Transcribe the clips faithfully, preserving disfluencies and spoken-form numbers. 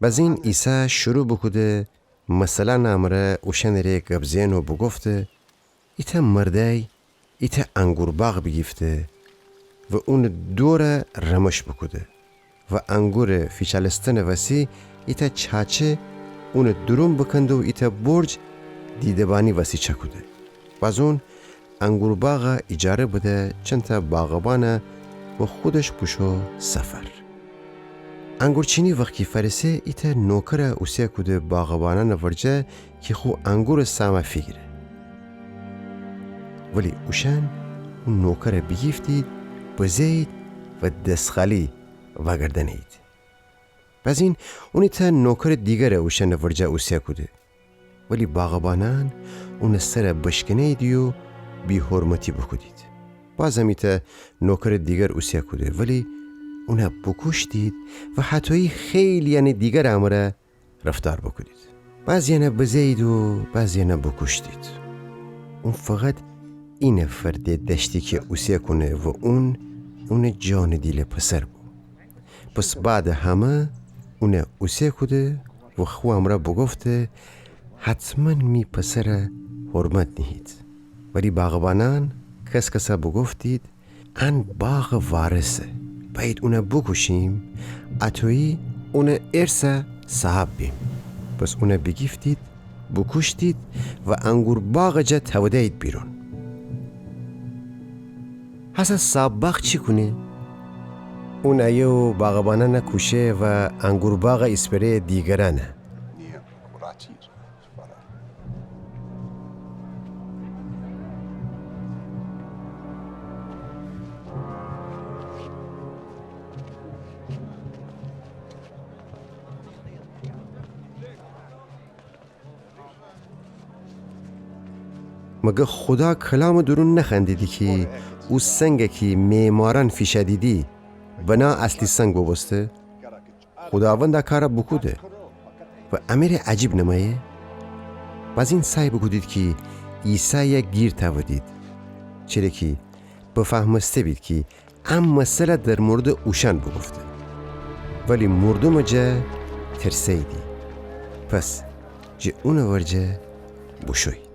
بزین عیسی شروع بوکوده مثلأنٚ امرأ اوشأنٚ ره گب زئن و بوگفته: ایتأ مردأی ایتأ انگور باغ بیگیفته و اونٚ دورَ رمش بوکوده و انگورٚ فیچألستنٚ وسی ایتأ چاچه اونٚ دورون بکنده و ایتأ برج دیده‌بانی وسی چأکوده. بازون انگور باغَ ایجاره بده چنتأ باغبانَ و خودش بوشو سفر. انگورچینی وخت کی فأرسه، ایتأ نوکرَ اوسه کوده باغبانأنٚ ورجه کی خو انگورٚ سامَ فیگیره. ولی اوشأن او نوکرَ بیگیفتید، بزه‌یید و دس‌خالی وأگردأنه‌یید. بزین اون ایتأ نوکرٚ دیگرَ اوشأنٚ ورجه اوسه کوده. ولی باغبانأن اونٚ سرَ بشکنه‌ییدی و بی‌حرمتی بوکودید. بازم ایتأ نوکرٚ دیگر اوسه کوده، ولی اونَ بوکوشتید و هطویی خیلی‌یأنٚ دیگرٚ امرأ رفتار بوکودید. بعضی‌یأنَ بزه‌یید و بعضی‌یأنَ بوکوشتید. اون فقط اینفر دِه دأشتی کی اوسه کونه و اون، اونٚ جانٚ دیلٚ پسر بو. پس بعدٚ همه اونَ اوسه کوده و خو امرأ بوگفته: حتماً می پسرَ حرمت نیهید. ولی باغبانأن کس‌کسَ بوگفتید: ان باغٚ وارثه، بأیید اونَ بوکوشیم، اطویی اونٚ ارثَ صاحب بیم. پس اونَ بیگیفتید، بوکوشتید و انگور باغٚ جا تأوده‌یید بیرون. هسه صاحب باغ چی کونه؟ اون ایه و باغبانأنَ کوشه و انگور باغَ ایسپره دیگرأنَ. مگر خودا کلامٚ دورون نخوأندیدی کی او سنگ کی معمارأن فیشأدیدی، بنا اصلی سنگ بوبوسته؟ خوداوند ا کارَ بوکوده و امره عجیب نمأیه؟ بازین سعی بوکودید کی عیسایَ گیر تأودید، چره کی بفهمسته بید کی ا مثلَ در موردٚ اوشأن بوگفته. ولی مردومٚ جا ترسه‌ییدی، پس جٚه اونٚ ورجه بوشویید.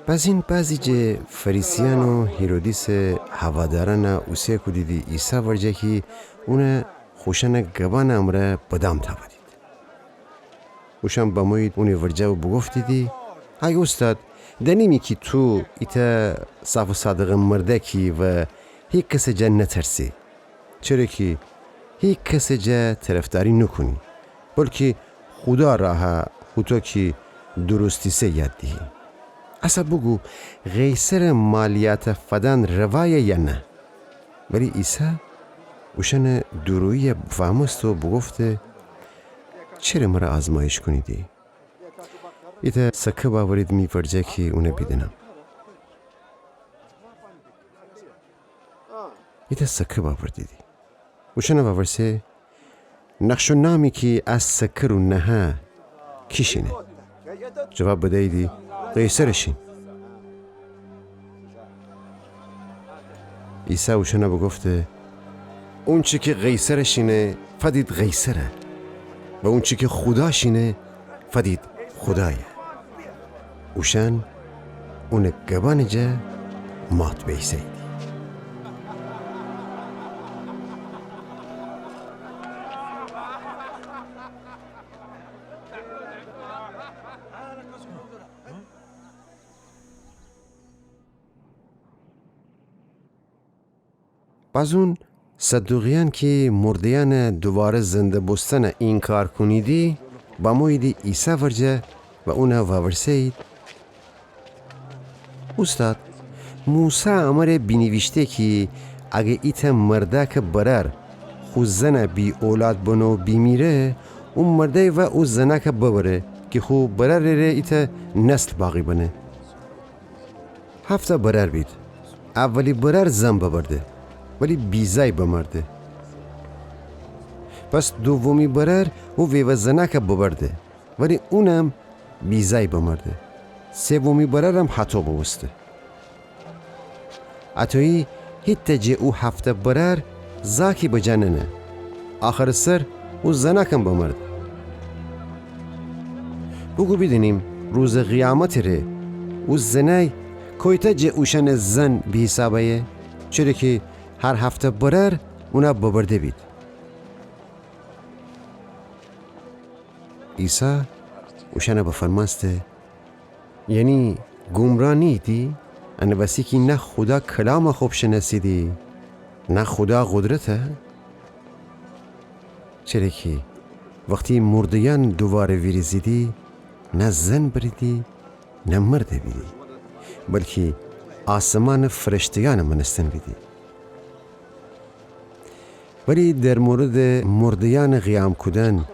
بزین بعضی جٚه فریسیأن و هیرودیسٚ هوادارأنَ اوسه کودیدی عیسی ورجه کی اونَ خوشأنٚ گبأنٚ امرأ بدام تأودید. اوشأن بمویید اونی ورجه و بوگفتیدی: ای اوستاد، دأنیمی کی تو ایتأ صاف و صادقٚ مردأکی و هیکسٚ جا نترسی. چره کی هیکسٚ جا طرفداری نوکونی، بلکی خودا راهَ هوطو کی درستیسه یاد دیهی. اسه بوگو، قیصرٚ مالیاتَ فدأن روایه یا نه؟ ولی عیسی اوشأنٚ دورویی‌یَ بفأمسته و بوگفته: چره مرَ آزمایش کونیدی؟ ایتأ سکه بأورید می ورجه کی اونَ بیدینم. ایتأ سکه بأوردیدی. اوشأنَ وورسه: نقش و نامی کی ا سکه رو نهه کی شینه؟ جواب بدییدی: قیصرٚ شین. عیسی اوشأنَ بوگفته: اونچی کی قیصرٚ شینه، فدید قیصرَ، و اونچی کی خودا شینه، فدید خودایَ. اوشأن اونٚ گبأنٚ جا مات بیسه‌ییدی. بازون صدوقیأن کی مرده‌یأنٚ دوواره زنده بوستنَ اینکار کونیدی، بموییدی عیسی ورجه و اونَ وورسه‌یید: اوستاد، موسی امرَ بینیویشته کی اگه ایتأ مردأکٚ برأر خو زنَ بی اولاد بنه و بیمیره، او مردأی وا او زنأکَ ببره کی خو برأرٚ ره ایتأ نسل باقی بنه. هفت‌تأ برأر بید. اولی برأر زن ببرده، ولی بی‌زأی بمرده. پس دومی برأر او ویوه زنأکَ ببرده، ولی اونم بی‌زأی بمرده. سومی برأرم هطو بوبوسته. اطویی هیتأ جٚه او هفته برأر زأکی بجا ننه. آخرٚ سر او زنأکم بمرده. بوگو بیدینیم روزٚ قیامتٚ ره او زنأی کویتأ جٚه اوشأنٚ زن بیحیساب أیه؟ چره کی هر هفته برأر اونأ ببرده بید. عیسی اوشأنأ بفرمأسته: یعنی گومرا نیییدی؟ انٚ وسی کی نه خودا کلامأ خوب شنأسیدی، نه خودا قودرتأ؟ چره کی وختی مرده‌یأن دوواره ویریزیدی، نه زن بریدی، نه مرد بیدی، بلکی آسمانٚ فرشته‌یأنٚ مأنستن بیدی. ولی در موردٚ مرده‌یأنٚ قیام کودن،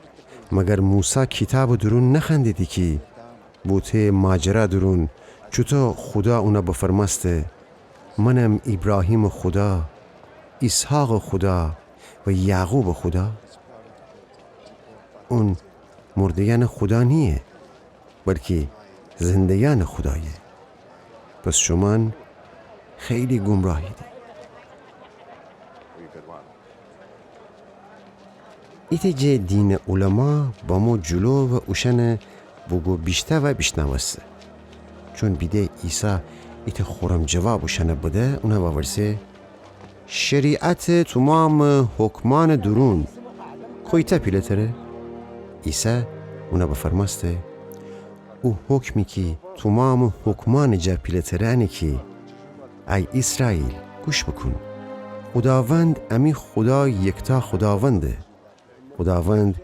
مگر موسی کیتابٚ دورون نخوأندیدی کی بوته ماجرا دورون چوطو خودا اونأ بفرمأسته: منم ایبراهیمٚ خودا، ایسحاقٚ خودا و یعقوبٚ خودا؟ اون مرده‌یأنٚ خودا نییه، بلکی زنده‌یأنٚ خودایه. پس شومأن خیلی گومراهیدی. ایتأ جٚه دینٚ علما بمو جلو و اوشأنٚ بوگو بیشتأوأ بیشنوسته. چون بیده عیسی ایتأ خورم جواب اوشأنأ بده، اونأ وورسه: شریعتٚ تومامٚ حکمأنٚ دورون کویتأ پیله‌تره؟ عیسی اونأ بفرمأسته: او حکمی کی تومامٚ حکمأنٚ جا پیله‌تره انه کی، ای ایسرائیل، گوش بوکون. خوداوند امی خودا یکتا خوداونده. خوداوند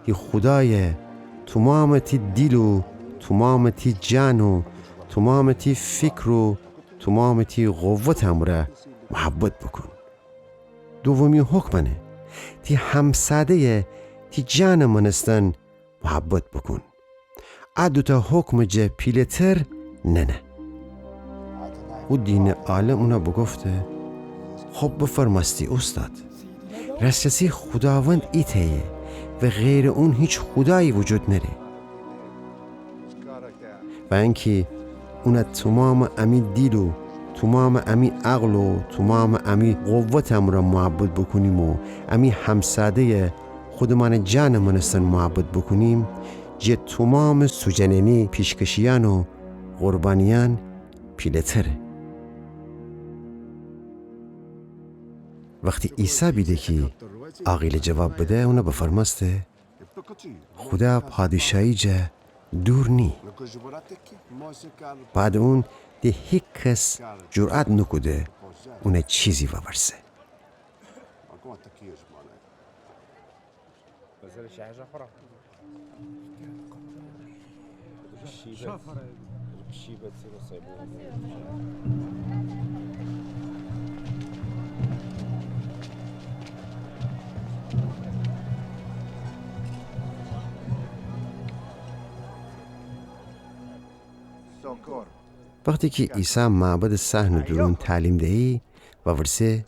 تی خودایه تومامٚ تی دیل و تومامٚ تی جأن و تومامٚ تی فیکر و تومامٚ تی قوتٚ امرأ محبت بوکون. دومی حکم انه: تی همساده‌یه تی جأنٚ مأنستن محبت بوکون. ا دوتأ حکمٚ جا پیله‌تر ننه. او دینٚ عالم اونأ بوگفته: خب بفرمأستی اوستاد. رأس‌رأسی خوداوند ایتأیه و غیرٚ اون هیچ خودایی وجود نأره. و انکی اونأ تومامٚ امی دیل و تومامٚ امی عقل و تومامٚ امی قوتٚ امرأ محبت بوکونیم و امی همساده‌یه خودٚمأنٚ جأنٚ مأنستن محبت بوکونیم، جٚه تومامٚ سوجنه‌نی پیشکشیأن و قربانیأن پیله‌تره. وختی عیسی بیده کی عاقیله جواب بده، اونأ بفرمأسته: خودا پادیشاهی جا دور نییه. بعدٚ اون د هیکس جرأت نوکوده اونأ چیزی وورسه. وختی کی عیسی معبدٚ صحنٚ دورون تعلیم دیی، وورسه: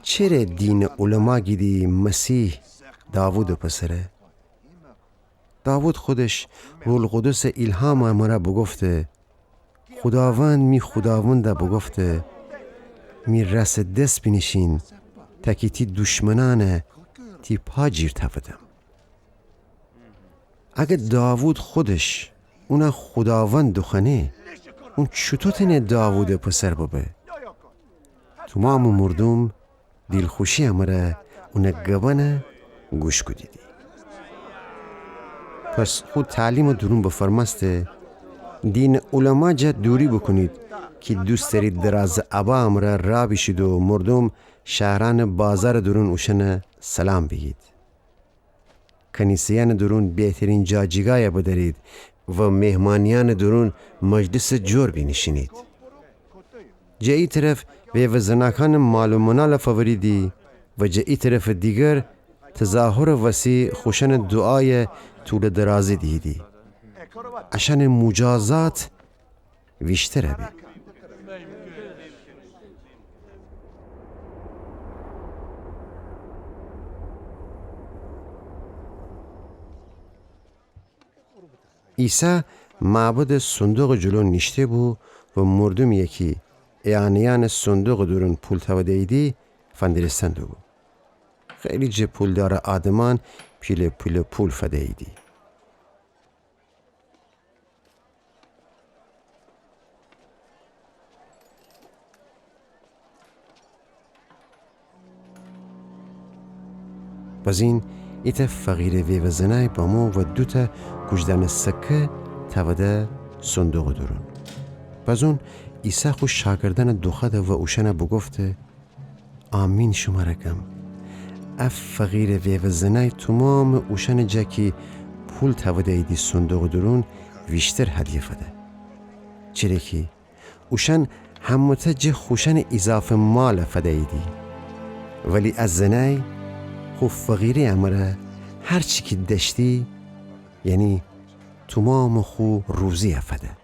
چره دینٚ علما گیدی مسیح داوودٚ پسره؟ داوود خودش روح‌القدسٚ ایلهامٚ امرأ بوگفته: خوداوند می خوداوندأ بوگفته: می رأسٚ دس بینیشین، تا کی تی دوشمنأنأ تی پا جیر تأودم. اگر داوود خودش اونأ خوداوند دوخوأنه، اون چوطو تأنه داوودٚ پسر ببه؟ تومامٚ مردوم دیلخوشی امرأ اونٚ گبأنأ گوش کودیدی. پس خو تعلیمٚ دورون بفرمأسته: دینٚ علما جا دوری بوکونید، کی دوست دأرید درازٚ عبا امرأ رأ بیشید و مردوم شهرأنٚ بازارٚ دورون اوشأنأ سلام بیگید. کنیسه‌یأنٚ دورون بهترین جا جیگایأ بدأرید و مهمانیأنٚ دورون مجلسٚ جور بینیشینید. جٚه ای طرف ویوه زناکأنٚ مال و منالأ فوریدی و جٚه ای طرفٚ دیگر تظاهرٚ وسی خوشأنٚ دوعایأ طولٚ درازی دیهیدی. اشأنٚ مجازات ویشترأ بی. عیسی معبدٚ صندوقٚ جلو نیشته بو و مردومی کی ایأن‌ایأنٚ صندوقٚ دورون پول تأوده‌ییدی فندیرستن دوبو. خیلی جٚه پولدارٚ آدمأن پیله پیله پول فدییدی. بازین ایتأ فقیرٚ ویوه زنأی بمو و دوتأ کوجدأنه سکه تأوده صندوقٚ دورون. بازون عیسی خو شاگردأنه دوخوأده و اوشأنه بوگفته: آمین شمره گم، ا فقیرٚ ویوه زنأی تومامٚ اوشأنٚ جا کی پول تأوده‌ییدی صندوقٚ دورون، ویشتر هدیه فده. چره کی اوشأن همه‌تأ جٚه خوشأنٚ ایضافه مال فدییدی، ولی ا زنأی خو فقیری‌یٚ امره هر چی کی دأشتی، یعنی تومامٚ خو روزی فده.